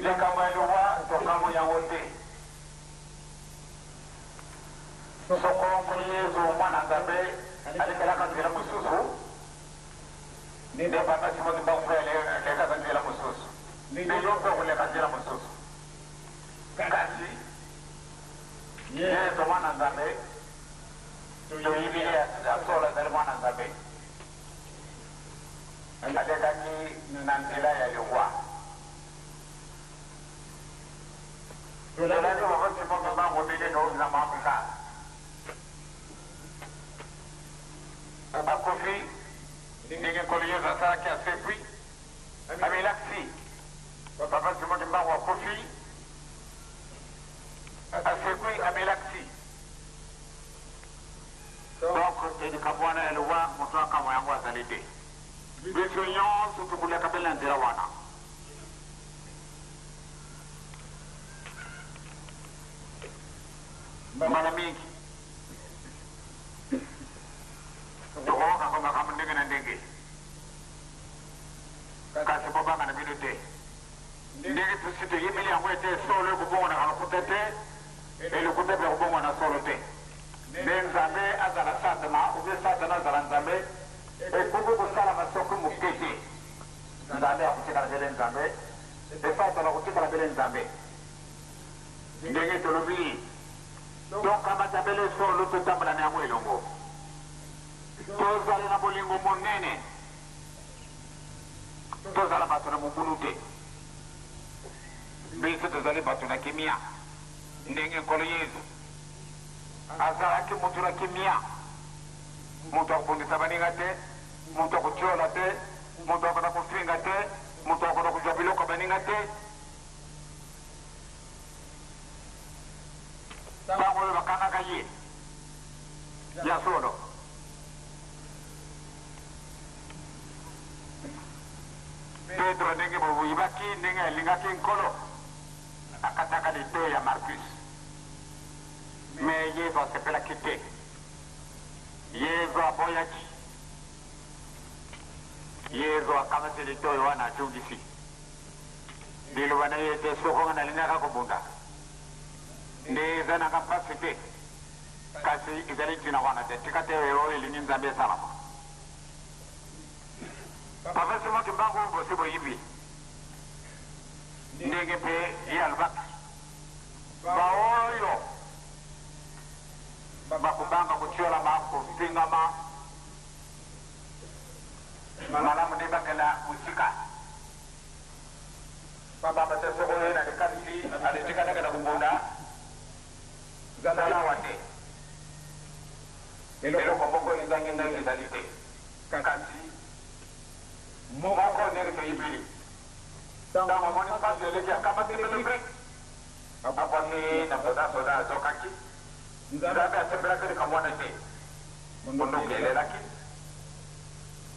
Likambo ya liwa tokamwi yango te. Soko Nkolo Yezu, Mwana Nzambe, alekelaka nzela mosusu, nde Papa Simon Kimbangu mpe alekaka nzela mosusu, nde yo mpe okoleka nzela mosusu. Kasi Yezu Mwana Nzambe, toyebi ye ya solo azali Mwana Nzambe. Alekaki na nzela ya liwa. Tolandi Papa Simon Kimbangu ndenge tokoki na Afrika. Akufi ndenge Nkolo Yesu asalaki, asekwi, amilakisi. Papa Simon Kimbangu akufi, asekwi, amilakisi. Donc likambo wana ya liwa moto akamwa yango azali te. Biso nyonso tokoleka mpe na nzela wana. Mbala mingi tokokaka makambo ndenge na ndenge, kasi bobanga na bino te. Ndenge tosi toyebeli yango ete solo ekobongwanaka lokuta te, e lokuta mpe ekobongwana solo te. Nde Nzambe azala Satana ou bien Satana azala Nzambe, ekoki kosalama soki moke te. Nzambe akotikala bele Nzambe, mpe Satana akotikala bele Nzambe. Ndenge tolobi, tokamata bele solo, totambola na yango elongo. Tozala na bolingo monene. Tozala bato na mobulu te. Biso tozali bato na kimia, ndenge Nkolo Yezu azalaki moto na kimia, moto akobundisa baninga te, moto akotiola te, moto akona kofinga te, moto akona kozwa biloko ya baninga te. Ntango oyo bakangaka ye, ya solo. Pedro ndenge boyibaki ndenge alingaki Nkolo, akataka litoyi ya Marcus. Mais Yezu asepelaki te. Yezu aboyaki. Yezu akamati litoyi wana ajungisi. Liloba na ye ete soko nga nalingaka kobunda nde eza nanga mpasi te. Kasi ezali ntina wana te. Tika te oyo elingi Nzambe esalama. Papa Simon Kimbangu bosi boyibi ndenge mpe ye alobaki baoyo bakobanga kotiolama kofingama malamu nde bakenda mosika pamba te soko oye na likanisi aletika ndenge na kobunda zala awa te eloko moko ezangi ngai ezali te kasi moko ndenge toyibeli ntango amoni mpasi eleki akamati bele brike abwaki na soda soda azokaki Nzambe asepelaki likambo wana te mondoki elelaki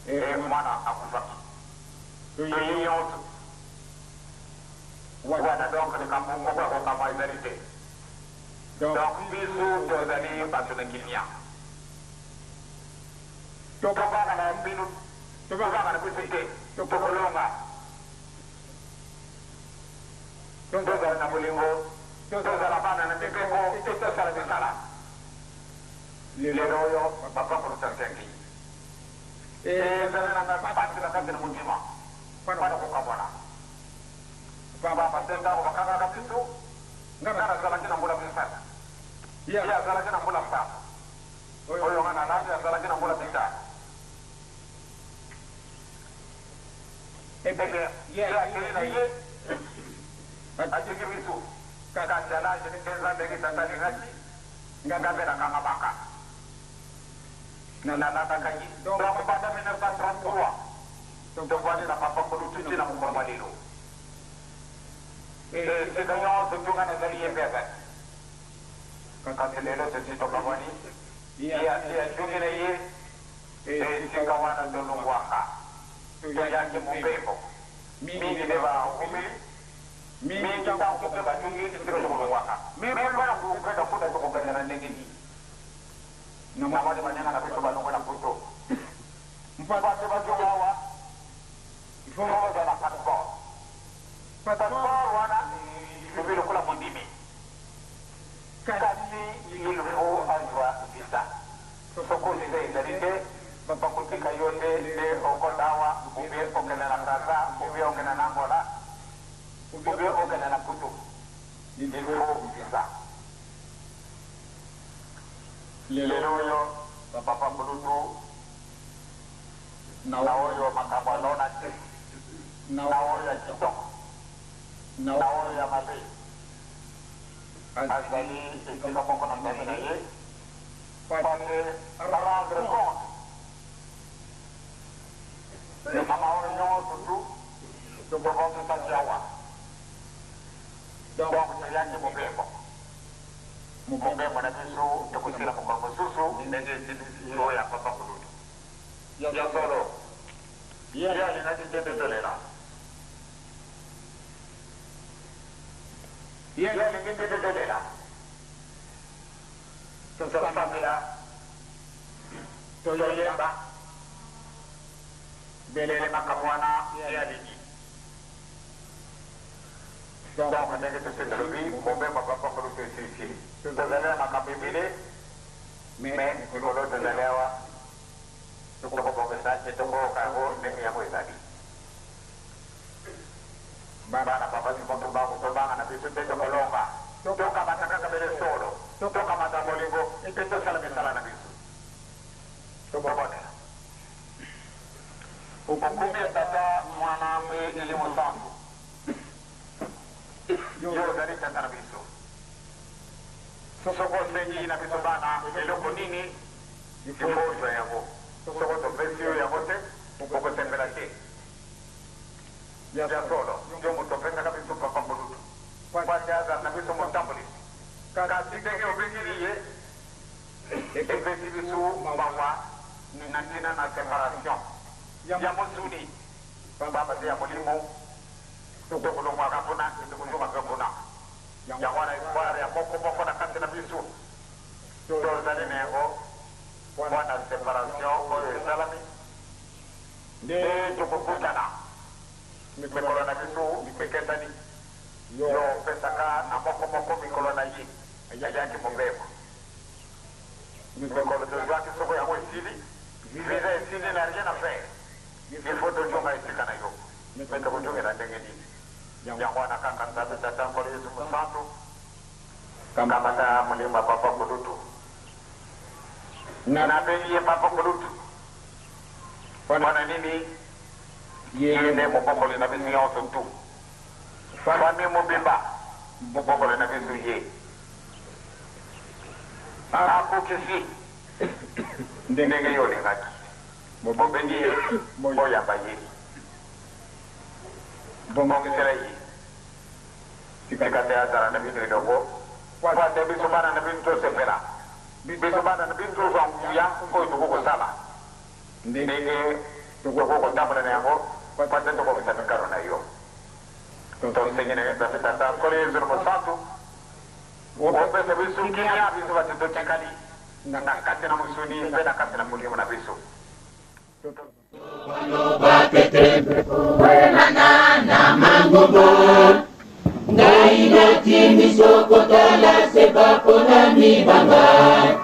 e mwana akufaki toyebi nyonso wana donc likambo moko ya kokamwa ezali te donc biso tozali bato na kimia tobanga na bino tobanga na biso te tokolonga tozala na bolingo tozala bana na mibeko mpe tosala misala lelo oyo papa koluta nsengi ezali na mpasi na kati na motema mpona kokabwana pamba te ntango bakangaka biso nga nazalaki na mbula 3 ye azalaki na mbula 7 oyo nga nalandi azalaki na mbula 5. Ebe ye akei na ye atiki biso kasi alaki mpenza ndenge tata alingaki nga mpe nakangamaka nalandaka ye donc banda 1933 tovandi na papa kolutu ti na mokolo mwa lelo esika nyonso tunga nazali ye mpe azali kasi lelo tosi tokabwani ye asi azongi na ye esika wana tolongwaka toyaki mobembo mingi nde baumeli mingi ntango mpe bazongi esika tokolongwaka me mpona kokenda kuna tokokenda na ndenge nini namoni baninga na biso balongwe na poto bato bazonga awa il faut bazala na passeport passeport wana. mpe lokola mondimi. Kasi il faut azwa visa. Soko visa ezali te, bakotika yo te nde okota awa ou bien okende na Brazza ou bien okende na Angola ou bien okende na Poto. Il faut visa. Lelo oyo papa kulutu na oyo makambo alona te, na oyo ya kitoko, na oyo ya mabe, azali esika moko na Nzambe na ye po ete a rendre compte na maoyo nionso tout tobongisaki awa. Donc toyaki mobembo. Mobembo na biso ekosila mokolo mosusu ndenge esilisi oyo ya papa kulutu. Ya solo, ye alingaki te nde tolela. Ye alingi te nde tolela. Tosambela, toyemba, mbele makambo wana ye alingi. Donc ndenge tosi tolobi, mobembo ya papa kulutu esili. Tozali na makambo ebele, mais mikolo tozali awa tokobongisa et tokoyoka yango ndenge yango ezali. Bana papa Simon Kimbangu, tobanga na biso te, tokolonga. Tokamata kaka bele solo, tokamata bolingo et tosala misala na biso. Tobondela. Okumia Tata, Mwana mpe Elimo Santu. Yo ozali Tata na biso. Soko osengi na biso bana eloko nini, il faut ozwa yango. Soko topesi yo yango te, okosepela te. Ya solo, yo moto opesaka biso Papa Kulutu mpo ete azala na biso motambolisi. Kasi ndenge obengeli ye, Epesi biso mawa na ntina na separation ya mosuni, pamba te ya molimo tokolongwaka kuna tokozonga mpe kuna. Yango wana espoir ya moko moko na kati na biso tozali na yango mpo na separation oyo esalami nde tokokutana mikolo na biso mikesani. Yo opesaka na moko moko mikolo na ye ayaki mobembo. Mikolo tozwaki soko yango esili, visa esili na rien à faire. Il faut tozonga esika na yo. Mais tokozongela ndenge nini? Yango wana kaka Nzambe Tata Nkolo Yesu Mosantu kamata molimo ya Papa Kulutu. Nabengi ye Papa Kulutu pona nini? Ye nde mobokoli na biso yonso tout. Famille mobimba mobokoli na biso ye. Akokisi ndenge yo olingaki. Bobengi ye, boyamba ye. Bongisela ye. Tika te azala na bino elongo, mpo ete biso bana na bino tosepela. Biso bana na bino tozwa nguya oyo tokoki kosala ndenge tokoki kotambola na yango, mpo ete tokokisa mikano na yo. Tosengi na yo, Nzambe Tata, Nkolo Yezu na Mosantu, Opesa biso kimia, biso bato totikali na kati na mosuni mpe na kati na molimo na biso. Na mangomba ngai nati miso kotala se bapona mibanga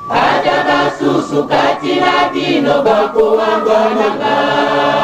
ata basusu kati na bino bakowangananga.